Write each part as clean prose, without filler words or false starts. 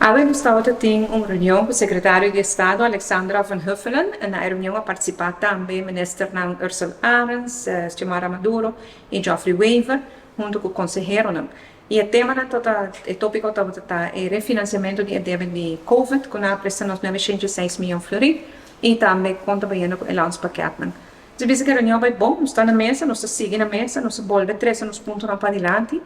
Awe nos tabata tin un reunion ku Sekretario di Estado Alexandra van Huffelen. Na e reunion a partisipá tambe ministernan Ursell Arends, Xiomara Maduro i Geoffrey Wever huntu ku konseheronan. I e temanan tabata, e tópiko tabata ta e refinansiamentu di e debe di Covid ku nan a presta nos 906 mion florin i tambe kon ta bayendo ku e landspakketnan. Nos a bisa ku e reunion bai bon, nos ta na mesa, nos ta sigui na mesa, nos a bolbe trese nos puntonan padilanti.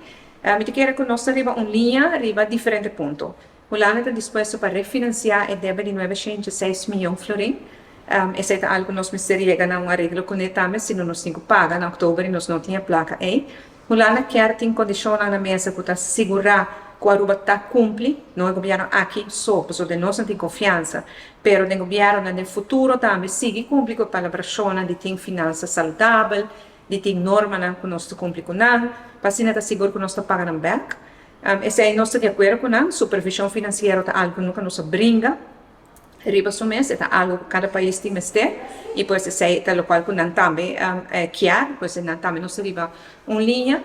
Mi ta kere ku nos ta riba un liña riba diferente punto. Hulanda ta dispuesto pa refinansiá e debe di 906 mion florin. Esei ta algu ku nos mester yega na un areglo kuné tambe, sino nos tin ku paga na òktober i nos no tin e plaka ei. Hulanda kier tin kondishonnan na mesa ku ta sigurá ku Aruba ta kumpli, no e gobièrnu aki so, pasobra den nos no tin konfiansa, pero den gobièrnunan den futuro tambe sigui kumpli ku e palabrashonnan di tin finansa saludabel, di tin normanan ku nos ta kumpli ku nan, pa asina ta sigur ku nos ta paga nan bèk. Esei nos ta di akuerdo ku nan. Supervishon finansiero ta algu ku nunka nos a bringa riba su mes, e ta algu ku kada pais tin mester i pues esei ta lokual ku nan tambe kier, pues nan tambe nos ta riba un liña.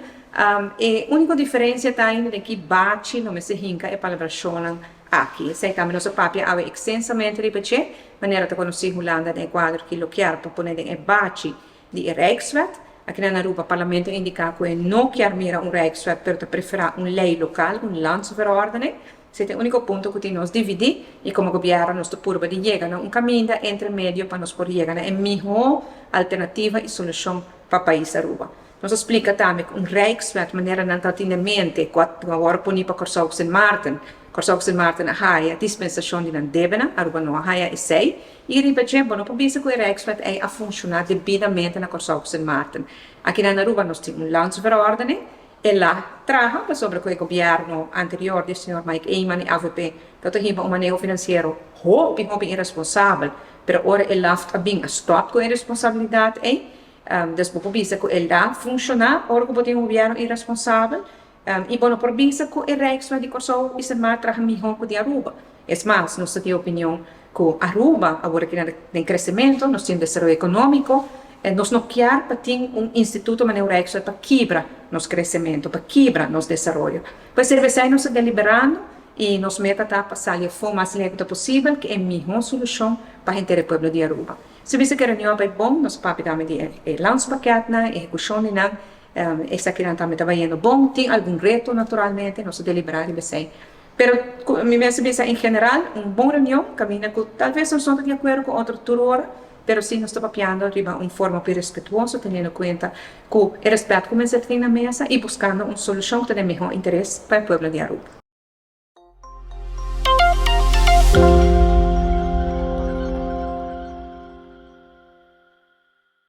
E úniko diferensia ta ainda den ki bachi lo mester hinka e palabrashonnan aki. Esei tambe nos a papia awe ekstensamente riba dje, manera ta konosí Hulanda den e kuadro ki lo kier pa pone den e bachi di e Rijkswet. Akinan na Aruba Parlamento a indica cu e no kier mira un Rijkswet pero ta prefera un ley local, un landsverordening. Esey ta e unico punto cu tin nos dividi y como gobierno nos ta purba di yega na un caminda entre medio pa nos por yega na e miho alternativa y solucion pa pais Aruba. Nos a splica tambe cu un Rijkswet manera nan ta tin den mente cu a worde poni pa Corsou cu Sint Maarten, Corsou cu Sint Maarten a haya dispensacion di nan debenan, Aruba no a haya esey. I riba dje bo no por bisa ku e Rijkswet ei a funshoná debidamente na Kòrsou ku Sint Maarten. Aki na Aruba nos tin un landsverordening. El a traha pasobra ku e gobièrnu anterior di señor Mike Eman i avp ta ta hiba un maneho finansiero hopi hopi iresponsabel, pero ora e laft a bin a stòp ku e responsabilidat ei. Dus bo por bisa ku el a funshoná ora ku bo tin un gobièrnu iresponsabel. I bo no por bisa ku e Rijkswet di Kòrsou i Sint Maarten traha mihó ku di Aruba. Es mas, nos ta tin opinion ku Aruba awor aki na den kresementu, nos tin desaroyo ekonómiko, nos no kier pa tin un instituto manera un Rijkswet pa kibra nos kresementu, pa kibra nos desaroyo. Pues riba esei nos ta deliberando i nos meta ta pa sali afó mas leu ku ta posibel ku e mihó solushon pa henter e pueblo di Aruba. Si bisa ku e reunion a bai bon, nos a papia tambe di e landspakketnan, e ehekushon di nan. Esakinan tambe ta bayendo bon. Tin algun reto naturalmente, nos ta deliberá riba esei. Pero mi mester bisa en general un bon reunion kaminda ku talves nos no ta di akuerdo ku otro tur ora, pero si nos ta papiando riba un forma hopi respetuoso teniendo kuenta ku e respet ku mester tin na mesa i buskando un solushon ku ta den mihó interes pa e pueblo di Aruba.